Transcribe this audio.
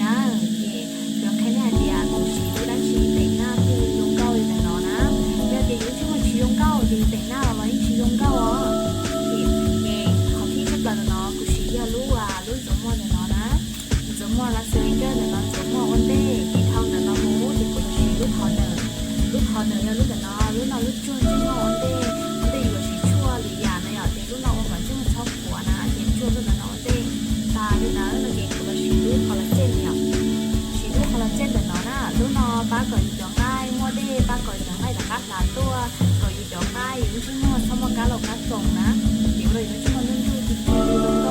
Ces kuv qhia nej hais tias kuv siv lub dab tsi teem naj kuj zoo nkauj li ntawm no na. Yog tias yus lub ntsej muag tsis zoo nkauj ces yus teem naj los los yeej tsis zoo nkauj os. Ces qhov thib tsab plaws ntawm no kuv siv yog lub, lub ntxuav muag ntawm no na. Ntxuav muag Las Vegas ntawm no, ntxuav muag ua ntej, ces dhau ntawm no mus ces kuv los siv lub Honor. Lub Honor yog lub ntawm no, lub no lub tsuag ntsej muag ua ntej, ua ntej yus los siv tshuaj lwm yam na yom, ces lub no ua kom ntsej muag txhob qhuav na, ces tsuag lub ntawm no ua ntej. Tas li ntawd no ces kuv los siv lub collagen yom. Siv lub collagen ntawm no na, lub no pab kom yus cov nqaij muaj dej, pab kom yus cov nqaij rov qab hlav tuaj, kom yus cov nqaij yus lub ntsej muag txhob muaj kab laus kab toos na, ces ua rau yus lub ntsej muag nruj nruj ci ci li.